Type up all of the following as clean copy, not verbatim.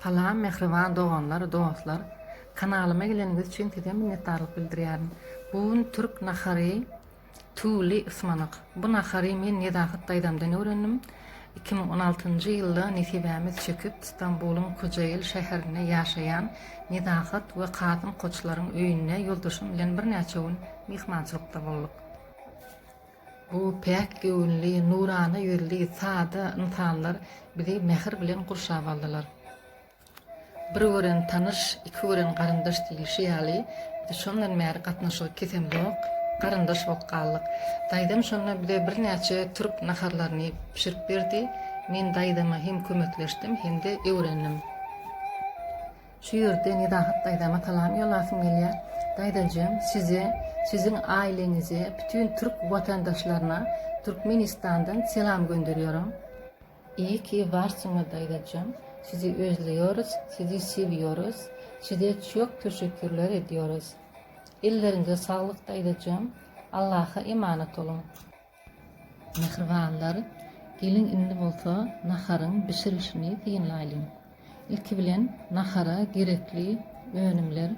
Salam mähriban doganlar, dostlar. Kanalyma geleniňiz üçin size minnetdarlyk bildirýärin. Bu gün türk nahary tüwli ysmanak. Bu nahary men Nezahat daýzamdan öwrendim. 2016-njy ýylda nesibämiz çekip Stambulyň Kojaeli şäherinde ýaşaýan Nezahat we Kasym Koçlaryň öýünde ýoldaşym bilen birnäçe gün myhmançylykda bolduk. Bu päk göwünli, nurana ýüzli, sada ynsanlar bizi mähir bilen gurşap aldylar. Bir gören tanyş, iki gören garyndaş diýlişi ýaly, biz şondan bäri gatnaşygy kesemzok, garyndaş bolup galdyk. Daýzam şonda bize birnäçe türk naharlaryny bişirip berdi. Men daýzama hem kömekleşdim, hem-de öwrendim. Şu ýerde Nezahat daýzama salam ýollasym gelýär. Daýzajym, size, siziň aileňize, bütin türk watandaşlaryna Türkmenistandan selam gönderiyorum. Iyi ki barsyňyz daýzajym. Sizi özleýorys, sizi sewiýorys. Size çok teşekkürler ediyoruz. Elleriňize saglyk daýzajym. Allaha emanat boluň. Mähribanlar, geliň indi bolsa naharyň bişirilişini synlaýlyň. Ilki bilen nahara gerekli önümler,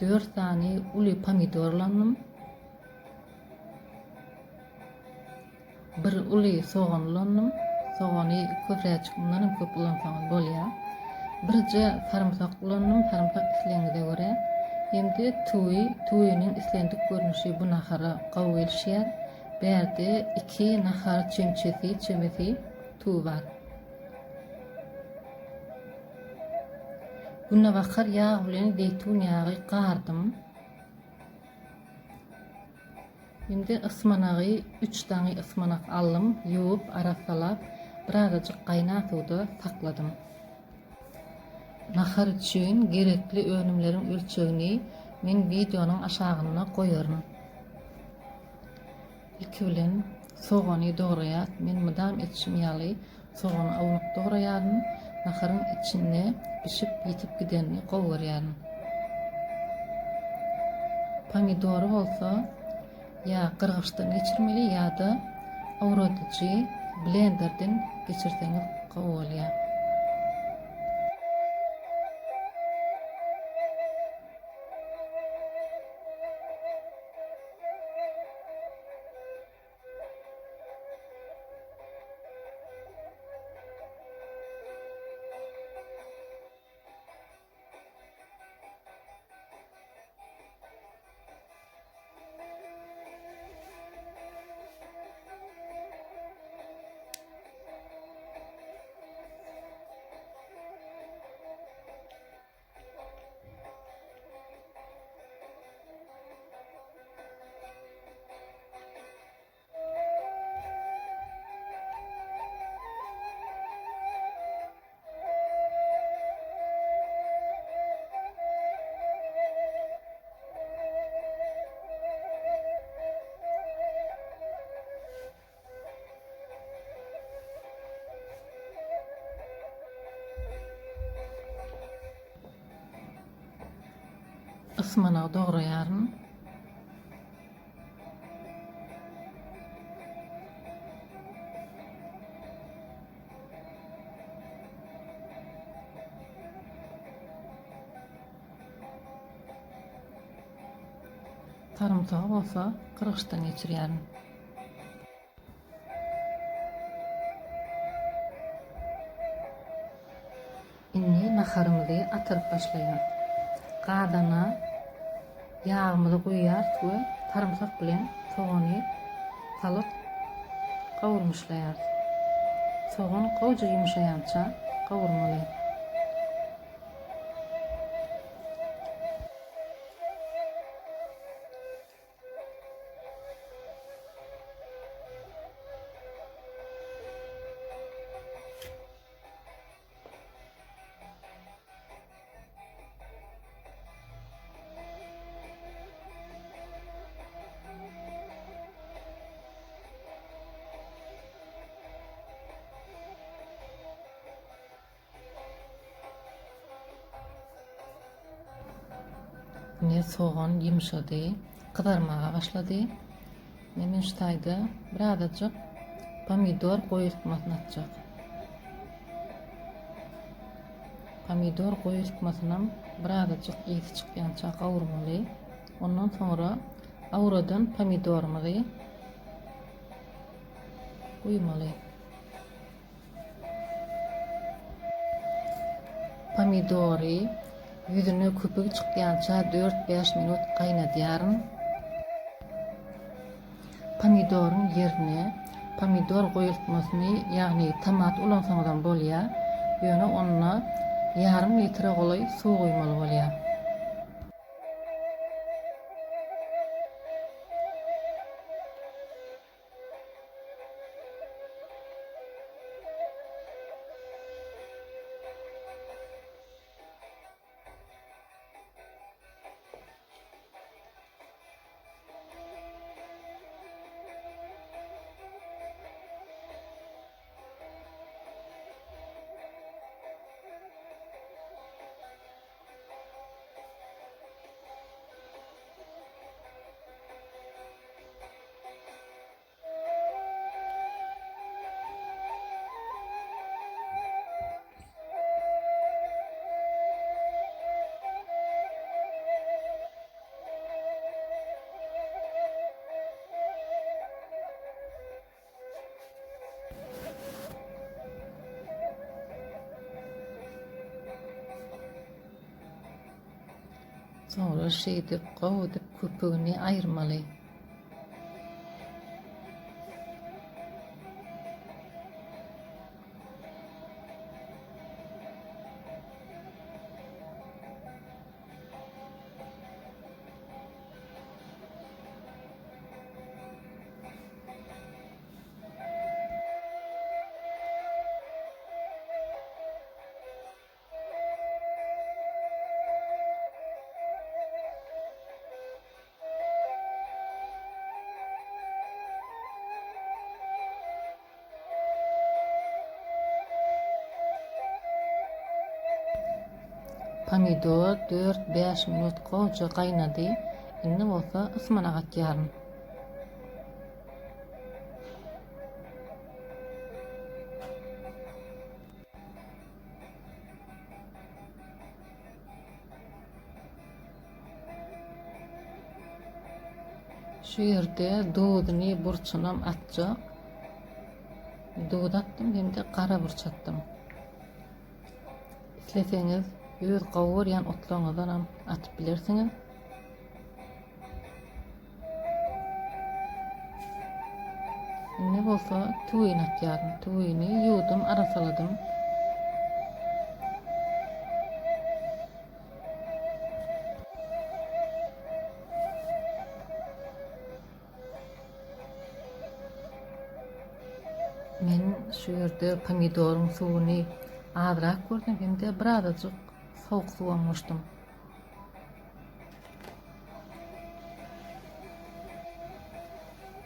dört sany uly pomidor ulandym. Bir uly sogan ulandym. Sogany köpräjik mundan hem köp ulansaňyz bolýar. Birje sarymsak ulandym, sarymsak islegiňize görä. Hem-de tüwi, tüwiniň islendik görnüşi bu nahara gowy gelişýär. Bärde 2 nahar çemçesi çemesi tüwi bar. Günebakar ýag bilen zeýtun ýagy gardym. Indi ysmanagy üç daňy ysmanak aldym, ýuwup, arassalap, birazajyk gaýnan suwda sakladym. Nahar üçin gerekli önümleriň ölçegini men wideonyň aşagynda goýaryn. Ilki bilen sogany dograýas. Men mydam etişim ýaly sogany ownuk dograýaryn. Naharyň içinde bişip ýitip gidenini gowy görýärin. Pomidory bolsa ýa gyrgyçdan geçirmeli ýa-da owradyjy blenderden geçirseňiz gowy bolýar. Ysmanagy dograýaryn. Sarymsagy bolsa gyrgyçdan geçirýärin. Indi naharymyzy atyryp başlaýarys. Gazana ýagymyzy guýýarys we sarymsak bilen sogany salyp gowurmyşlaýarys. Sogan gowja ýumşaýança gowurmaly. Ine sogan ýumşady, gyzarmaga başlady. Ine men şu taýda birazajyk pomidor goýultmasyny atjak. Pomidor goýultmasynam birazajyk ysy çykýança gawurmaly. Ondan soňra awradan pomidorymyzy guýmaly. Pomidory ýüzüne köpügi çykýança dört-bäş minut gaýnadýaryn. Pomidoryň ýerine pomidor goýultmasyny, ýagny tomat ulansaňyzam bolýar, ýöne onda ýarym litre golaý suw guýmaly bolýar. Soňra şeýdip gowy edip köpügini aýyrmaly. Pomidor dört-bäş minut gowja gaýnady. Indi bolsa ysmanak atýaryn. Şu ýerde duzuny, burçunam atjak. Duz atdym hem-de gara burç atdym. Isleseňiz öz gowy görýän otlaryňyzdanam atyp bilersiňiz. Indi bolsa tüwini atýaryn. Tüwini ýuwdum, arassaladym. Men şu ýerde pomidoryň suwuny azrak gördüm hem-de birazajyk sowuk suwam goşdum.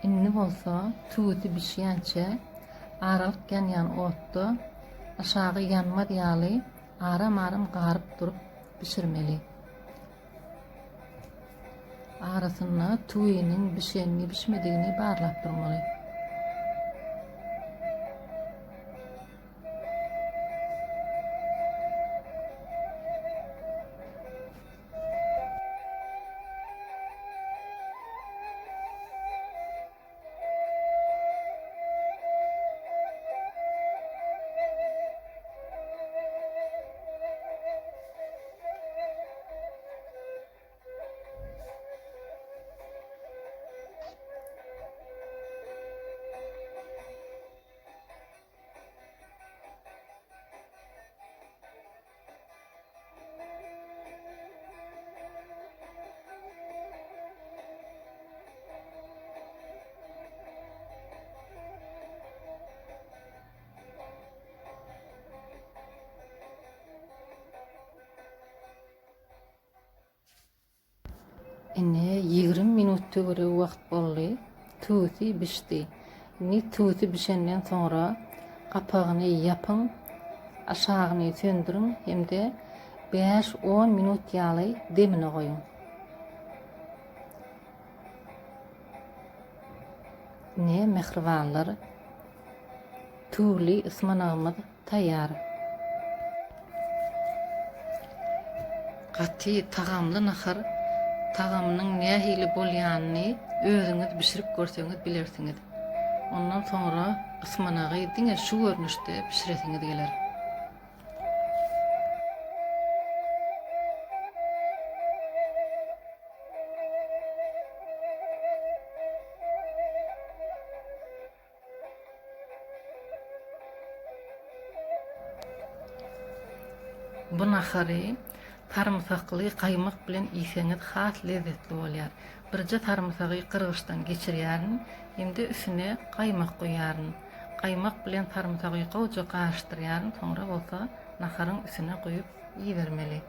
Indi bolsa tüwüsi bişýänçä aralyk ýanýan otda aşagy ýanmaz ýaly aram-aram garyp durup bişirmeli. Arasynda tüwiniň bişenini-bişmedigini barlap durmaly. Ine, 20 minut töweregi wagt boldy. Tüwüsi bişdi. Indi tüwüsi bişenden soňra gapagyny ýapyň, aşagyny söndüriň hem-de bäş-on minut ýaly demine goýuň. Ine, mähribanlar, tüwüli ysmanagymyz taýýar. Gaty tagamly nahar, tagamynyň nähili bolýanyny özüňiz bişirip görseňiz bilersiňiz. Ondan soňra ysmanagy diňe şu görnüşde bişiresiňiz geler. Bu nahary sarymsakly gaýmak bilen iýseňiz has lezzetli bolýar. Birje sarymsagy gyrgyçdan geçirýärin hem-de üstüne gaýmak guýýaryn. Gaýmak bilen sarymsagy gowja garyşdyrýaryn, soňra bolsa naharyň üstüne guýup iýibermeli.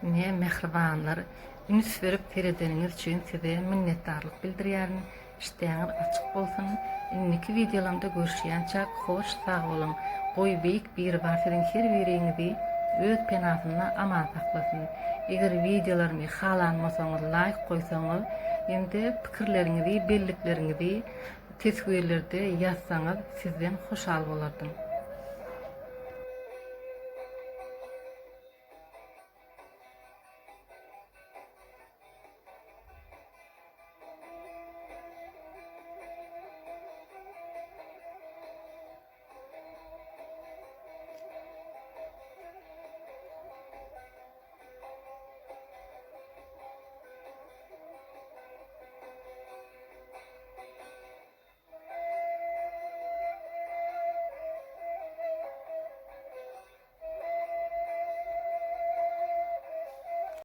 Ine, mähribanlar, üns berip seredeniňiz üçin size minnetdarlyk bildirýärin. Işdäňiz açyk bolsun. Indiki wideolamda görüşýänçäk hoş sag boluň. Goý Beýik Biribar siziň her biriňizi öz penasynda aman saklasyn. Eger wideolarymy halan bolsaňyz laýk goýsaňyz hem-de pikirleriňizi, bellikleriňizi teswirlerde ýazsaňyz sizden hoşal bolardym.